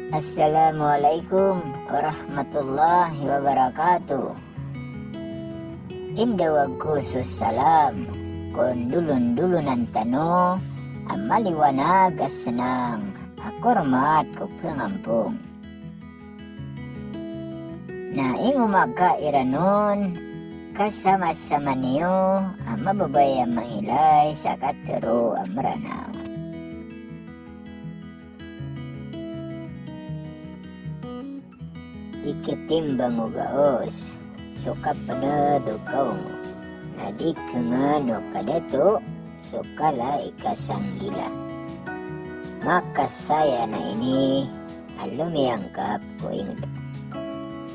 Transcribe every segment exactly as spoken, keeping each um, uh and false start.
Assalamu alaikum warahmatullahi wabarakatuh. Indawag ko so salam ko ndolondolonan tano a maliwanag a senang a kormat ko pengampong. Na ingoma ka iran on, kasamasama niyo a mababaya mangilay sa katero a Meranaw. Di ketimbang o gaos so kapened o kaongo, na di kengan o kadato so kala i kasanggila. Makasaya na ini a lomiyangkap ko inged.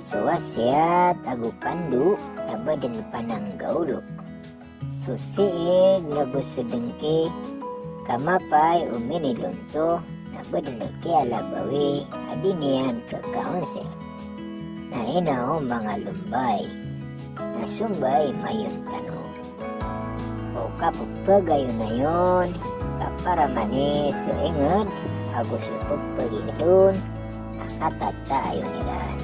So wasiyat ago pando na ba den pananggaolo. So siig nago so dengki, ka mapay o minilonto na ba den kialabawi a di niyan kekaonsel. Na ino o manga lombay na sombay mayon tano. O kapepagayonayon ka para manis so inged ago so pepagingedon a katataayon iran.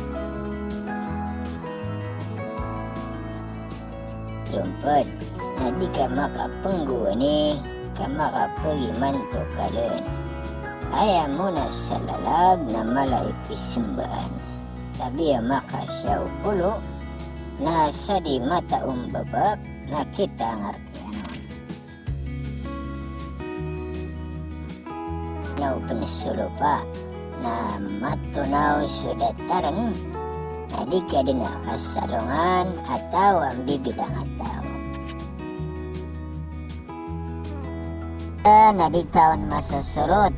Romped, na di ka makapenggowani ka makapegimanto kalen. Aya mona sa lalag na mala i pisembaan. Tabiya makasiya o polo na sa di mata o mbabak na kitangar kiyanon. Na o penesolopa na matonaw so dataren, na di ka den a kasalongan a taw a mbibilang a taw. Na di taw on masosorot,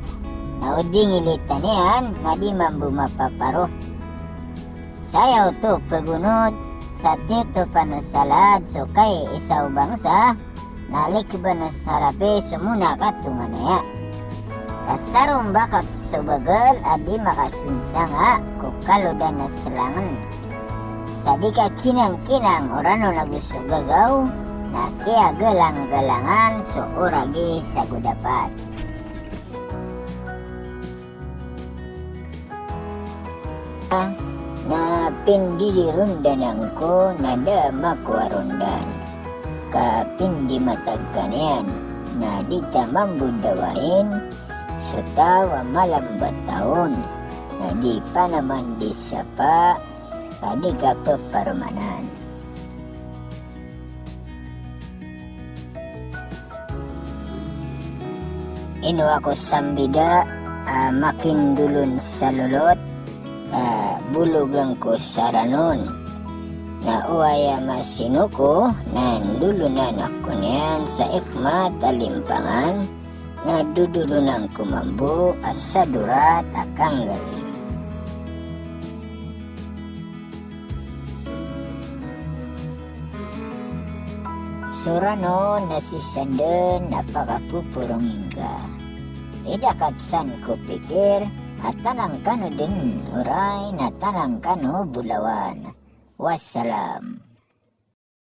na o di ngilitan iyan na di mambo mapaparo. Saya oto pegonot sa tiyotopan o salad so kay isa o bangsa, na likban o sarapi so mona katonganaya. Ka sarombakat so bagel a di makasonsanga ko kalodan a selangen. Sa di ka kinangkinang o ranon ago so gagaw, na kiyagalanggalangan so oragis ago dapat. Na pindidirondanan ko na da mako a rondan. Ka pindimatag ka niyan na di ta mambo dawain so taw a malambat a on, na di panaman di sapa ka di ka peparomanan. Ino ako sambida a makindolon sa lolot a bologan ko sa ranon. Na o aya masino ko na ndolonan ako niyan sa ikmat a limpangan, na dodolonan ko mambo a sa dorat a kanggaling. So ranon na sisanden a pakapoporong ingka. Idakat san ko pikir a tanan kano den oray na tanan kano bolawan. Wassalam.